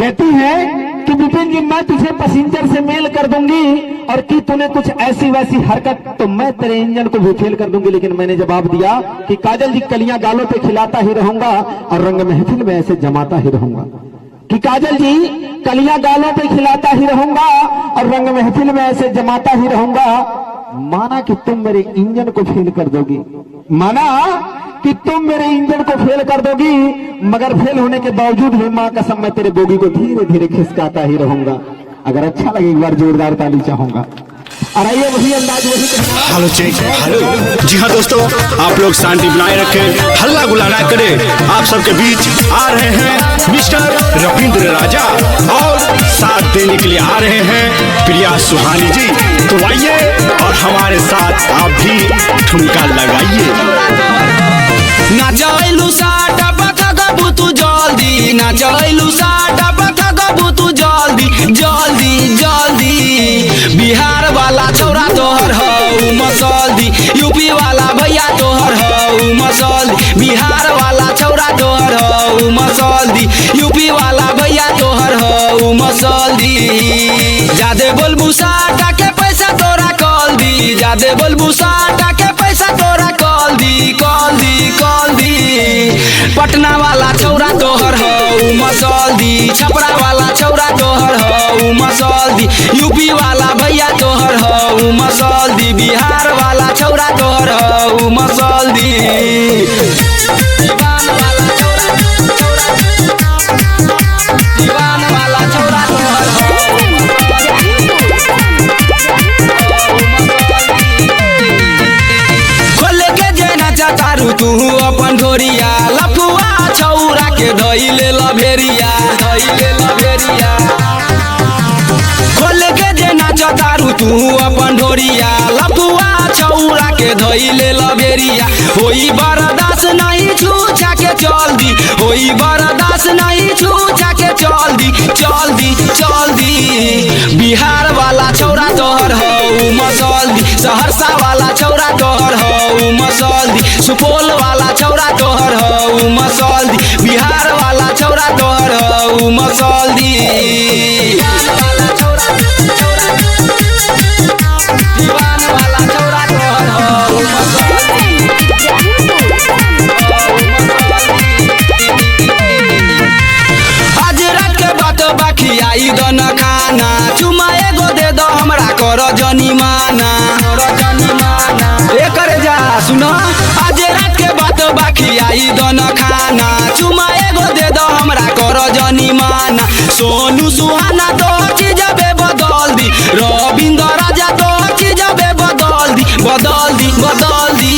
कहती है कि विपिन जी मैं तुझे पैसेंजर से मेल कर दूंगी और कि तूने कुछ ऐसी वैसी हरकत तो मैं तेरे इंजन को भी फेल कर दूंगी। लेकिन मैंने जवाब दिया कि काजल जी कलियां गालों पे खिलाता ही रहूंगा और रंग महफिल में ऐसे जमाता ही रहूंगा। कि काजल जी कलियां गालों पे खिलाता ही रहूंगा और रंग महफिल में ऐसे जमाता ही रहूंगा। माना कि तुम मेरे इंजन को फेल कर दोगी, माना कि तुम मेरे इंजन को फेल कर दोगी, मगर फेल होने के बावजूद भी मां कसम मैं तेरे बोगी को धीरे धीरे खिसकाता ही रहूंगा। अगर अच्छा लगे एक बार जोरदार ताली चाहूंगा। और आइए वही अंदाज वही कहना। हेलो चेक हेलो, जी हाँ दोस्तों, आप लोग शांति बनाए रखें, हल्ला गुल्ला ना करें। आप सबके बीच आ रहे हैं मिस्टर रविंद्र राजा और साथ देने के लिए आ रहे हैं प्रिया सुहानी जी। तो आइए और हमारे साथ आप भी ठुमका लगाइए। नाचैलू साटा पथगबू तू जल्दी, नाचैलू साटा पथगबू तू जल्दी जल्दी जल्दी। बिहार वाला छौरा तोहर हौ मसल्दी, यूपी वाला भैया तोहर हौ मसल्दी। बिहार वाला छौरा तोहर हौ मसल्दी, यूपी वाला भैया तोहर हौ मसल्दी। जादे बोलबू साटा के पैसा तोरा कल दी, जादे बोलबू साटा के पैसा तोरा कल दी कल दी कल दी। पटना वाला छौरा तोहर हौ मसल्दी, छपरा वाला छौरा तोहर हौ मसल्दी। यूपी वाला भैया तोहर हौ मसल्दी, बिहार वाला छौरा तोहर हौ मसल्दी। दीवान वाला छौरा, दीवान वाला छौरा तोहर हौ। खोल के जे नाचा तारू तू अपन ढोरिया, लफुआ छौरा के धइले लभेरिया, धइले लभेरिया। खोल के जे नाचा तारू तू अपन ढोरिया, लफुआ छौरा के धइले लभेरिया। होई बर्दाश्त नहीं छूछा के चल दी, होई बर्दाश्त नहीं छूछा के चल दी चल दी चल दी। बिहार वाला छौरा तोहर हौ मसल्दी, सहरसा वाला छौरा तोहर हौ मसल्दी, सुपौल वाला छौरा तोहर हौ मसल्दी, बिहार वाला छौरा तोहर हौ मसल्दी। दीवान वाला छौरा तोहर हौ मसल्दी। आज रात के बात बाकी आई दन खाना, चुमा एगो दे दो हमरा कर जनी माना, कर जनी माना। एकर जा सुन, आज रात के बात बाकी आई दन खाना, चुमा एगो दे दो हमरा कर जनी माना। सोनू सुहाना तो चीजबे बदल दी, रविंद्र राजा तो चीजबे बदल दी बदल दी बदल दी।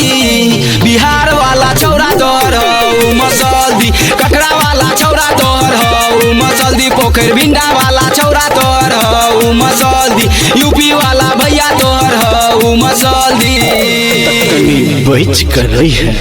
बिहार वाला छौरा तोहर हौ मसल्दी, कटरा वाला छौरा तोहर हौ मसल्दी, पोखर भिंडा वाला छौरा तोहर हौ मसल्दी, यूपी वाला भैया तोहर हौ मसल्दी। कनी बच कर रही है।